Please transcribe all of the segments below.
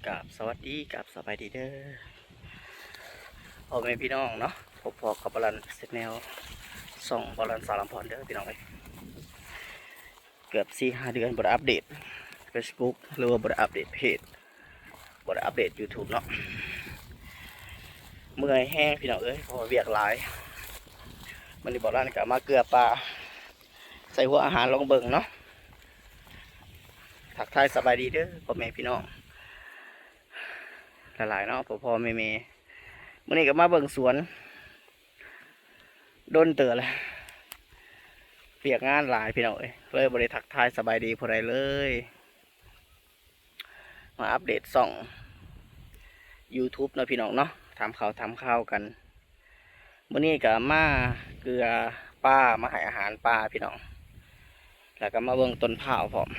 ກາບສະຫວັດດີ ກາບສະບາຍດີເດີ ພໍ່ແມ່ພີ່ນ້ອງເນາະ, ພົບພໍ້ກັບບາລັນແຊນແນວ ຊ່ອງບາລັນສາລຳພອນເດີພີ່ນ້ອງເອີຍ. ເກືອບສີ່ຫ້າເດືອນບໍ່ໄດ້ອັບເດດເຟສບຸກ ຫຼືວ່າບໍ່ໄດ້ອັບເດດເພຈ ບໍ່ໄດ້ອັບເດດຢູທູບເນາະ. ເມື່ອຍແຮງພີ່ນ້ອງເອີຍ ເພາະວ່າວຽກຫຼາຍ. ມື້ນີ້ບາລັນກໍມາເກືອປາ ໃສ່ຫົວອາຫານລອງເບິ່ງເນາະ. ທັກທາຍສະບາຍດີເດີພໍ່ແມ່ພີ່ນ້ອງຫຼາຍໆເນາະ ພໍ່ໆແມ່ໆ. ມື້ນີ້ກໍມາເບິ່ງສວນ ດົນເຕີບແລ້ວ ວຽກງານຫຼາຍພີ່ນ້ອງເອີຍ ເລີຍບໍ່ໄດ້ທັກທາຍສະບາຍດີຜູ້ໃດເລີຍ. ມາອັບເດດຊ່ອງຢູທູບເນາະພີ່ນ້ອງເນາະ ຖາມຂ່າວຖາມຂ່າວກັນ. ມື້ນີ້ກໍມາເກືອປາ ມາໃຫ້ອາຫານປາພີ່ນ້ອງ ແລ້ວກໍມາເບິ່ງຕົ້ນພ້າວພ້ອມ.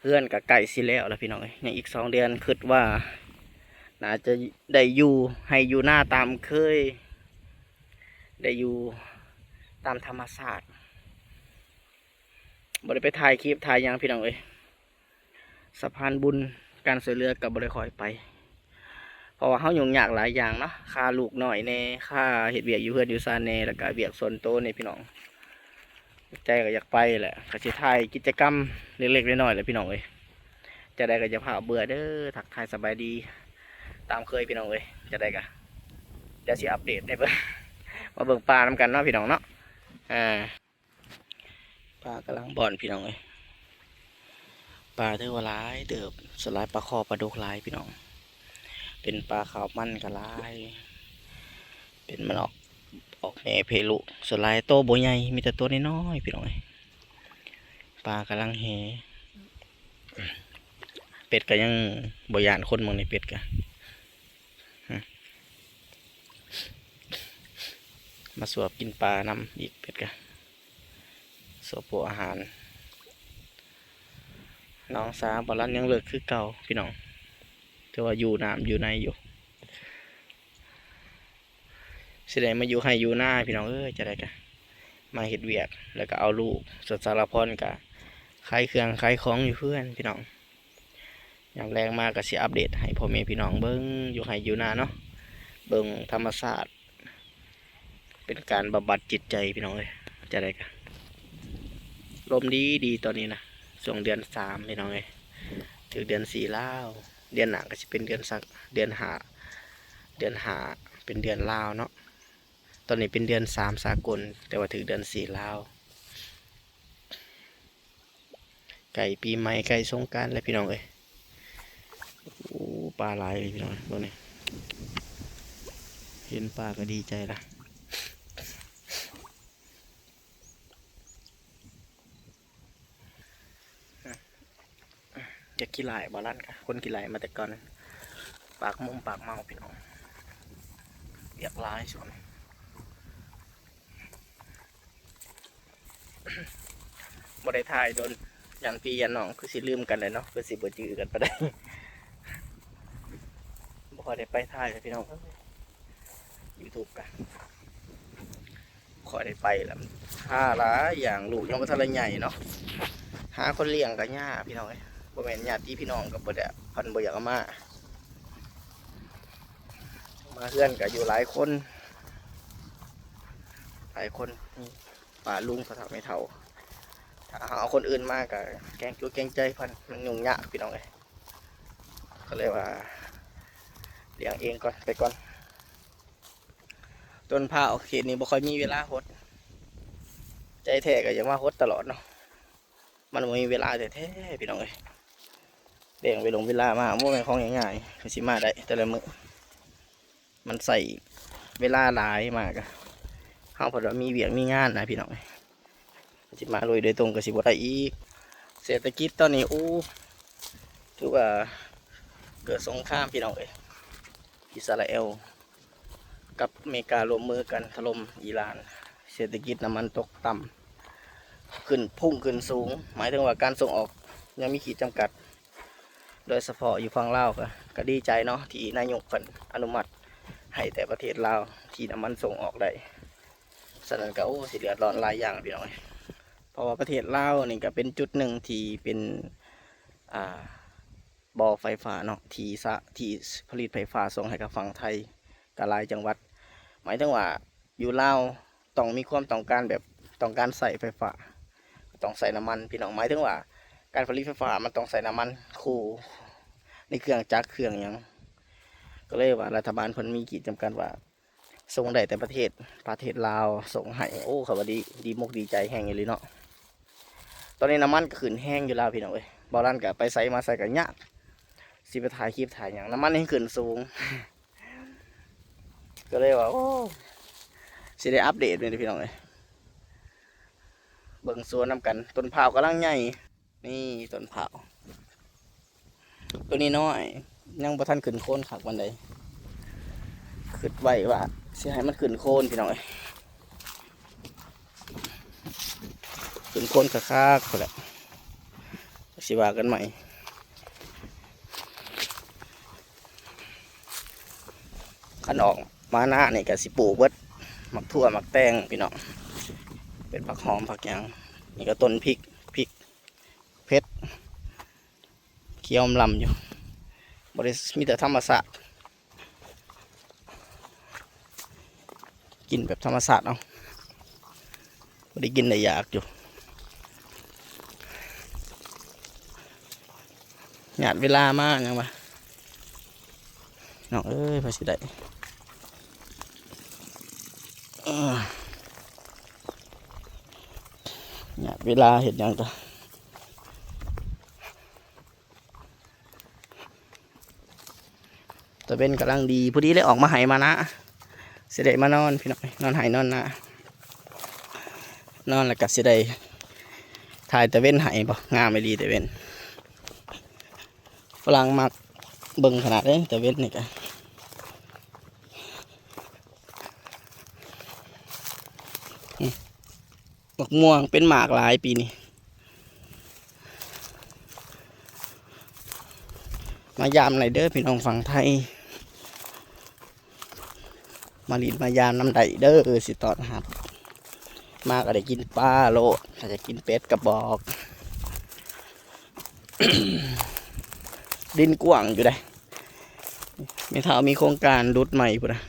ເຮືອນກໍໃກ້ຊິແລ້ວແລ້ວພີ່ນ້ອງເອີຍ ຍັງອີກສອງເດືອນ ຄິດວ່າໜ້າຈະໄດ້ຢູ່ໄຮ່ຢູ່ນາຕາມເຄີຍ ໄດ້ຢູ່ຕາມທຳມະຊາດ ບໍ່ໄດ້ໄປຖ່າຍຄລິບຖ່າຍຫຍັງພີ່ນ້ອງເອີຍ. ສະພານບຸນ ການຊ່ວຍເຫຼືອກໍບໍ່ໄດ້ຄ່ອຍໄປ ເພາະວ່າເຮົາຫຍຸ້ງຍາກຫຼາຍຢ່າງເນາະ ຄ່າລູກນ້ອຍແດ່ ຄ່າເຮັດວຽກຢູ່ເຮືອນຢູ່ຊານແດ່ ແລ້ວກໍວຽກສ່ວນໂຕນີ້ພີ່ນ້ອງ. ໃຈກໍຢາກໄປແຫຼະ ກໍຊິຖ່າຍກິດຈະກຳເລັກໆນ້ອຍໆແຫຼະພີ່ນ້ອງເອີຍ. ຈັ່ງໃດກໍຢ່າພາເບື່ອເດີ ທັກທາຍສະບາຍດີຕາມເຄີຍພີ່ນ້ອງເອີຍ. ຈັ່ງໃດກໍດຽວຊິອັບເດດໃຫ້ເບິ່ງ ມາເບິ່ງປ່ານຳກັນເນາະພີ່ນ້ອງເນາະ. ອ່າ ປາກຳລັງບ່ອນພີ່ນ້ອງເອີຍ ປາຖືວ່າຫຼາຍເຕີບ ສ່ວນຫຼາຍປາຄໍ່ປາດຸກຫຼາຍພີ່ນ້ອງ. ເປັນປາຂາວມັນກໍຫຼາຍ ເປັນມັນອອກ ອອກແມ່ເພລູກ ສ່ວນຫຼາຍໂຕບໍ່ໃຫຍ່ ມີແຕ່ໂຕນ້ອຍໆພີ່ນ້ອງເອີຍ. ປາກຳລັງແຫ່ ເປັດກໍຍັງບໍ່ຢ້ານຄົນ ເບິ່ງນີ້ເປັດກໍ ມາສວບກິນປານຳອີກ ເປັດກະສວບໂພອາຫານ. ໜອງສາບໍ່ລັນຍັງເລິກຄືເກົ່າພີ່ນ້ອງ ແຕ່ວ່າຢູ່ນ້ຳຢູ່ໃນຢູ່. ຊິໄດ້ມາຢູ່ໄຮ່ຢູ່ນາພີ່ນ້ອງເອີຍ. ຈັ່ງໃດກະມາເຮັດວຽກ ແລ້ວກະເອົາລູກ ສ່ວນສາລະພອນກະຂາຍເຄື່ອງຂາຍຂອງຢູ່ເຮືອນພີ່ນ້ອງ. ຍາມແລງມາກໍຊິອັບເດດໃຫ້ພໍ່ແມ່ພີ່ນ້ອງເບິ່ງຢູ່ໄຮ່ຢູ່ນາເນາະ ເບິ່ງທຳມະຊາດ ເປັນການບຳບັດຈິດໃຈພີ່ນ້ອງເອີຍ. ຈັ່ງໃດກະລົມດີດີຕອນນີ້ນະ ຊ່ວງເດືອນສາມພີ່ນ້ອງເອີຍ ຖືກເດືອນສີ່ລາວ ເດືອນໜ້າກໍຊິເປັນເດືອນສັກ ເດືອນຫ້າ ເດືອນຫ້າເປັນເດືອນລາວເນາະ. ຕອນນີ້ເປັນເດືອນສາມສາກົນ ແຕ່ວ່າຖືກເດືອນສີ່ລາວ. ໃກ້ປີໃໝ່ ໃກ້ສົງການແລ້ວພີ່ນ້ອງເອີຍ. ໂອ້ ປາຫຼາຍເລີຍພີ່ນ້ອງເອີຍ ເບິ່ງນີ້ ເຫັນປາກໍດີໃຈລະ. ຢາກຂີ້ລ້າຍບໍ່ລັນກະ ຄົນຂີ້ລ້າຍມາແຕ່ກ່ອນ ປາກມຸມປາກເມົາພີ່ນ້ອງ ວຽກຫຼາຍຊ່ວງນີ້. ບໍ່ໄດ້ຖ່າຍດົນ ຢ້ານພີ່ຢ້ານນ້ອງຄືຊິລືມກັນແຫຼະເນາະ ຄືຊິບໍ່ຈື່ກັນປານໃດ. ບໍ່ຄ່ອຍໄດ້ໄປຖ່າຍເລີຍພີ່ນ້ອງເອີຍ ຢູທູບກະ ຄ່ອຍໄດ້ໄປລະ ຫາຫຼາຍຢ່າງ ລູກຍັງບໍ່ທັນໄດ້ໃຫຍ່ເນາະ ຫາຄົນລ້ຽງກະຍາກພີ່ນ້ອງເອີຍ. ບໍ່ແມ່ນຍາດຕິພີ່ນ້ອງກໍບໍ່ໄດ້ ເພິ່ນບໍ່ຢາກເອົາມາ ມາເຮືອນກໍຢູ່ຫຼາຍຄົນ ຫຼາຍຄົນ ປ້າລຸງ ພໍ່ເຖົ້າແມ່ເຖົ້າ ຖ້າເຮົາເອົາຄົນອື່ນມາກໍເກງຈຸເກງໃຈເພິ່ນ ມັນຫຍຸ້ງຍາກພີ່ນ້ອງເອີຍ. ກໍເລີຍວ່າລ້ຽງເອງກ່ອນ ໄປກ່ອນ. ຕົ້ນພ້າວເຂດນີ້ບໍ່ຄ່ອຍມີເວລາຫົດ ໃຈແທ້ກໍຢາກມາຫົດຕະຫຼອດເນາະ ມັນບໍ່ມີເວລາແທ້ໆ ພີ່ນ້ອງເອີຍ. ແບ່ງເວລົງເວລາມາ ບໍ່ແມ່ນຂອງງ່າຍໆ ເພິ່ນຊິມາໄດ້ແຕ່ລະມື້ ມັນໃຊ້ເວລາຫຼາຍມາກະ ເຮົາພັດວ່າມີວຽກມີງານນະພີ່ນ້ອງເອີຍ ຊິມາລຸຍໂດຍຕົງກໍຊິບໍ່ໄດ້ອີກ. ເສດຖະກິດຕອນນີ້ ໂອ້ ຖືວ່າເກີດສົງຄາມພີ່ນ້ອງເອີຍ ອິດສະຣາແອລ ກັບເມກາຮ່ວມມືກັນຖະຫຼົ່ມອີຣານ ເສດຖະກິດນ້ຳມັນຕົກຕ່ຳ ຂຶ້ນ ພຸ່ງຂຶ້ນສູງ ໝາຍເຖິງວ່າການສົ່ງອອກຍັງມີຂີດຈຳກັດ ໂດຍສະເພາະຢູ່ຝັ່ງລາວ ກໍ ກໍດີໃຈເນາະ ທີ່ນາຍົກເພິ່ນອະນຸມັດໃຫ້ແຕ່ປະເທດລາວ ທີ່ນ້ຳມັນສົ່ງອອກໄດ້. ສະນັ້ນກໍ ໂອ້ ຊິເດືອດຮ້ອນຫຼາຍຢ່າງພີ່ນ້ອງເອີຍ ເພາະວ່າປະເທດລາວນີ້ກໍເປັນຈຸດໜຶ່ງທີ່ເປັນ ອ່າ ບໍ່ໄຟຟ້າເນາະ ທີ່ສະ ທີ່ຜະລິດໄຟຟ້າສົ່ງໃຫ້ກັບຝັ່ງໄທ ກໍຫຼາຍຈັງຫວັດ. ໝາຍເຖິງວ່າຢູ່ລາວຕ້ອງມີຄວາມຕ້ອງການແບບ ຕ້ອງການໃຊ້ໄຟຟ້າ ກໍຕ້ອງໃຊ້ນ້ຳມັນພີ່ນ້ອງ. ໝາຍເຖິງວ່າການຜະລິດໄຟຟ້າມັນຕ້ອງໃຊ້ນ້ຳມັນຄູ່ໃນເຄື່ອງຈັກເຄື່ອງຫຍັງ ກໍເລີຍວ່າລັດຖະບານເພິ່ນມີຂີດຈຳກັດວ່າ ສົ່ງໄດ້ແຕ່ປະເທດ ປະເທດລາວສົ່ງໃຫ້. ໂອ້ ຂ້ອຍວ່າດີ ດີມົກດີໃຈແຮງອີ່ຫຼີເນາະ. ຕອນນີ້ນ້ຳມັນກໍຂຶ້ນແຮງຢູ່ລາວພີ່ນ້ອງເອີຍ. ບໍ່ລັນກໍໄປໃສມາໃສກໍຍາກ ຊິໄປຖ່າຍຄລິບຖ່າຍຫຍັງ ນ້ຳມັນແຮງຂຶ້ນສູງ. ກໍເລີຍວ່າ ໂອ້ ຊິໄດ້ອັບເດດເລີຍພີ່ນ້ອງເອີຍ. ເບິ່ງສວນນຳກັນ ຕົ້ນພ້າວກຳລັງໃຫຍ່. ນີ້ຕົ້ນພ້າວ ໂຕນີ້ນ້ອຍ ຍັງບໍ່ທັນຂຶ້ນໂຄນຄັກປານໃດ. ຄິດໄວ້ວ່າຊິໃຫ້ມັນຂຶ້ນໂຄນພີ່ນ້ອງເອີຍ ຂຶ້ນໂຄນຄັກໆພຸ້ນແຫຼະ ຊິວ່າກັນໃໝ່. ຄັນອອກມານານີ້ກໍຊິປູກເບິດ ໝາກຖົ່ວ ໝາກແຕງພີ່ນ້ອງ ເປັນຜັກຫອມ ຜັກຫຍັງ. ນີ້ກໍຕົ້ນພິກ ພິກເຜັດ ຂຽວອຳລຳຢູ່ ບໍ່ໄດ້ ມີແຕ່ທຳມະຊາດ ກິນແບບທຳມະຊາດເອົາ ພໍໄດ້ກິນໄດ້ຢາກຢູ່. ຍາດເວລາມາຫຍັງວະ ນ້ອງເອີຍ ພາຊິໄດ້ ເອີ ຍາດເວລາເຮັດຫຍັງກະ ຕາເວັນກຳລັງດີ ພໍດີໄດ້ອອກມາໄຮ່ມານາ ຊິໄດ້ມານອນພີ່ນ້ອງ ນອນໄຮ່ນອນນາ ນອນແລ້ວກໍຊິໄດ້ຖ່າຍຕາເວັນໃຫ້. ບໍ່ ງາມອີ່ຫຼີຕາເວັນ ຝຣັ່ງມັກເບິ່ງຂະໜາດເດ້ ຕາເວັນນີ້ກະ ອືມ ບັກມ່ວງເປັນໝາກຫຼາຍປີນີ້. ມາຢາມໄດ້ເດີພີ່ນ້ອງຝັ່ງໄທ ມາຫຼິ້ນມາຢາມນຳໄດ້ເດີ ຊິຕ້ອນຮັບ. ມາກໍໄດ້ກິນປາໂລດ ຖ້າຢາກກິນເປັດກໍບອກ. ດິນກວ້າງຢູ່ເດ້ ແມ່ເຖົ້າມີໂຄງການດຸດໃໝ່ພຸ້ນນະ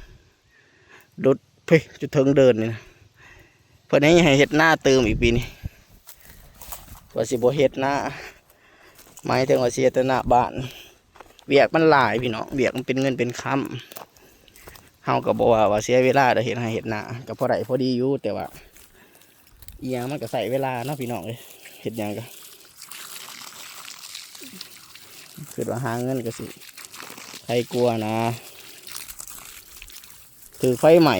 ດຸດເພິ່ນຈຸດເທິງເດີ່ນນີ້ນະ ເພິ່ນໃຫ້ ໃຫ້ເຮັດນາຕື່ມອີກປີນີ້ ວ່າຊິບໍ່ເຮັດນາ ໝາຍເຖິງວ່າຊິເຮັດແຕ່ນາບ້ານ. ວຽກມັນຫຼາຍພີ່ນ້ອງ ວຽກມັນເປັນເງິນເປັນຄຳ ເຮົາກໍບໍ່ວ່າ ວ່າເສຍເວລາດອກ ເຮັດໄຮ່ເຮັດນາກໍພໍໄດ້ພໍດີຢູ່ ແຕ່ວ່າ ອີ່ຫຍັງມັນກໍໃຊ້ເວລາເນາະພີ່ນ້ອງເອີຍ ເຮັດຫຍັງກໍ ຄິດວ່າຫາເງິນກໍຊິໄຄກວ່ານະ. ຖືກໄຟໄໝ້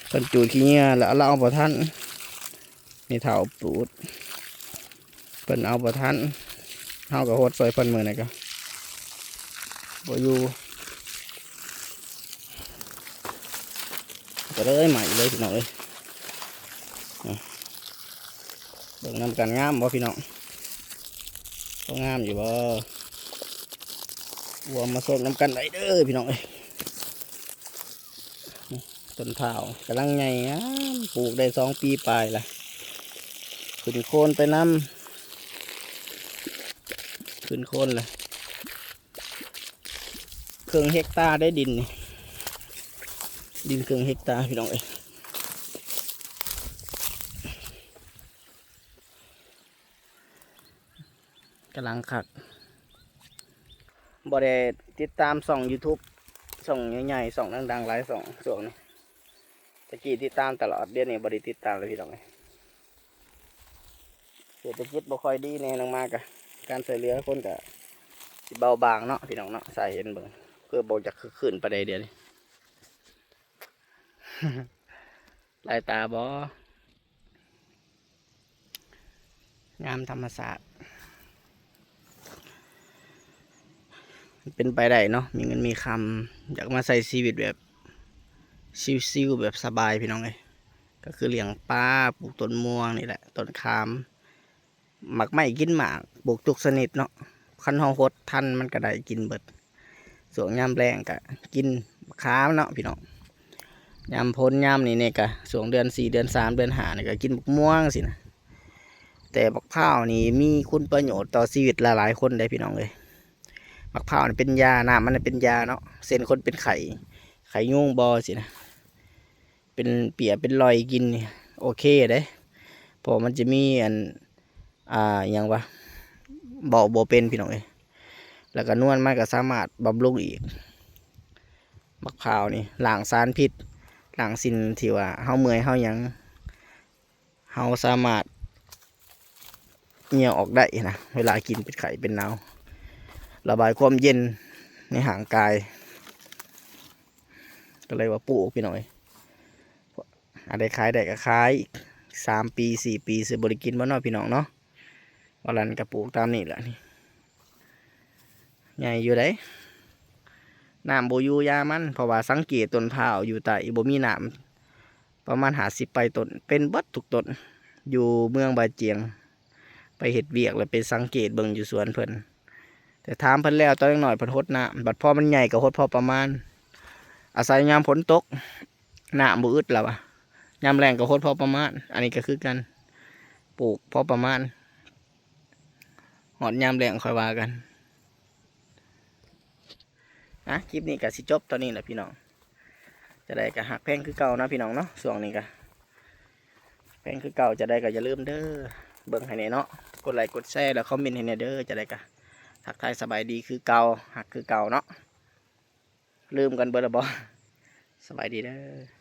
ເພິ່ນຈູດຂີ້ເຫຍື້ອແລ້ວ ລາວເອົາບໍ່ທັນ ແມ່ເຖົ້າປູດ ເພິ່ນເອົາບໍ່ທັນ ເຮົາກໍຫົດຊ່ອຍເພິ່ນ ມື້ນັ້ນກໍບໍ່ຢູ່ ກໍເລີຍໄໝ້ເລີຍພີ່ນ້ອງເອີຍ. ອືມ ເບິ່ງນຳກັນ ງາມບໍ່ພີ່ນ້ອງ ພໍງາມຢູ່ບໍ່? ອວມມາຊົມນຳກັນໄດ້ເດີພີ່ນ້ອງເອີຍ. ຕົ້ນພ້າວກຳລັງໃຫຍ່ງາມ ປູກໄດ້ສອງປີປາຍລະ ຂຶ້ນໂຄນໄປນຳ ຂຶ້ນໂຄນລະ ເຄິ່ງເຮັກຕາໄດ້ດິນນີ້ ດິນເຄິ່ງເຮັກຕາພີ່ນ້ອງເອີຍ. ກຳລັງຄັກ ບໍ່ໄດ້ຕິດຕາມຊ່ອງຢູທູບ ຊ່ອງໃຫຍ່ໆ ຊ່ອງດັງໆ ຫຼາຍຊ່ອງຊ່ວງນີ້ ແຕ່ກີ້ຕິດຕາມຕະຫຼອດ ດຽວນີ້ບໍ່ໄດ້ຕິດຕາມແລ້ວພີ່ນ້ອງເອີຍ. ເສດຖະກິດບໍ່ຄ່ອຍດີແດ່ ນຳມາກະ ການຊ່ວຍເຫຼືອຄົນກະຊິເບົາບາງເນາະພີ່ນ້ອງເນາະ. ສາຍເຫັນເບິ່ງ ຄືບໍ່ຢາກຄຶກຄື້ນປານໃດດຽວນີ້ ຫຼາຍຕາບໍ່? ງາມທຳມະຊາດ ເປັນໄປໄດ້ເນາະ ມີເງິນມີຄຳ ຢາກມາໃຊ້ຊີວິດແບບຊິວໆ ແບບສະບາຍພີ່ນ້ອງເອີຍ ກໍຄືລ້ຽງປາ ປູກຕົ້ນມ່ວງນີ້ແຫຼະ ຕົ້ນຂາມ ໝາກໄມ້ກິນໝາກ ປູກທຸກຊະນິດເນາະ ຄັນເຮົາຫົດທັນມັນກໍໄດ້ກິນເບິດ. ຊ່ວງຍາມແລ້ງກະກິນໝາກຂາມເນາະພີ່ນ້ອງ ຍາມຝົນຍາມນີ້ນີ້ກະ ຊ່ວງເດືອນສີ່ ເດືອນສາມ ເດືອນຫ້ານີ້ກະກິນໝາກມ່ວງຊີ້ນະ. ແຕ່ບັກພ້າວນີ້ມີຄຸນປະໂຫຍດຕໍ່ຊີວິດຫຼາຍໆຄົນເດ້ພີ່ນ້ອງເອີຍ. ໝາກພ້າວນີ້ເປັນຢາ ນ້ຳມັນເປັນຢາເນາະ ເຊັ່ນຄົນເປັນໄຂ້ ໄຂ້ຍຸງບໍ່ຊີ້ນະ ເປັນເປຍເປັນລອຍກິນນີ້ໂອເຄເດ້ ເພາະມັນຈະມີອັນ ອ່າ ອີ່ຫຍັງວະ ເວົ້າບໍ່ເປັນພີ່ນ້ອງເອີຍ ແລ້ວກໍນວນມັນກໍສາມາດບຳລຸງອີກ ໝາກພ້າວນີ້ລ້າງສານພິດ ລ້າງສິ່ງທີ່ວ່າເຮົາເມື່ອຍເຮົາຫຍັງ ເຮົາສາມາດເຫຍື້ອອອກໄດ້ນະ ເວລາກິນເປັນໄຂ້ເປັນໜາວ ລະບາຍຄວາມເຢັນໃນຮ່າງກາຍ ກໍເລີຍວ່າປູກພີ່ນ້ອງເອີຍ ອັນໃດຂາຍໄດ້ກໍຂາຍ ສາມປີ ສີ່ປີ ຊິບໍ່ໄດ້ກິນບໍ່ເນາະພີ່ນ້ອງເນາະ ວ່າລັນກໍປູກຕາມນີ້ແຫຼະນີ້ ໃຫຍ່ຢູ່ເດ້ ນ້ຳບໍ່ຢູ່ຢາມັນ ເພາະວ່າສັງເກດຕົ້ນພ້າວຢູ່ໃຕ້ບໍ່ມີນ້ຳ ປະມານຫ້າສິບປາຍຕົ້ນ ເປັນເບິດທຸກຕົ້ນ ຢູ່ເມືອງບາຈຽງ ໄປເຮັດວຽກແລ້ວໄປສັງເກດເບິ່ງຢູ່ສວນເພິ່ນ ແຕ່ຖາມເພິ່ນແລ້ວ ຕອນນ້ອຍໆເພິ່ນຫົດນ້ຳ ບັດພໍມັນໃຫຍ່ກໍຫົດພໍປະມານ ອາໄສຍາມຝົນຕົກ ນ້ຳບໍ່ອຶດລະວ່າ ຍາມແລ້ງກໍຫົດພໍປະມານ ອັນນີ້ກໍຄືກັນ ປູກພໍປະມານ ຮອດຍາມແລ້ງຄ່ອຍວ່າກັນ. ອ່ະ ຄລິບນີ້ກໍຊິຈົບເທົ່ານີ້ແຫຼະພີ່ນ້ອງ ຈະໄດ້ກໍຮັກແພງຄືເກົ່າເນາະພີ່ນ້ອງເນາະ ຊ່ວງນີ້ກໍແພງຄືເກົ່າ ຈະໄດ້ກໍຢ່າລືມເດີ ເບິ່ງໃຫ້ແດ່ເນາະ ກົດໄລກົດແຊ ແລ້ວຄອມເມັນໃຫ້ແດ່ເດີ ຈະໄດ້ກໍທັກທາຍສະບາຍດີຄືເກົ່າ ຮັກຄືເກົ່າເນາະ ລືມກັນເບິດລະບໍ? ສະບາຍດີເດີ.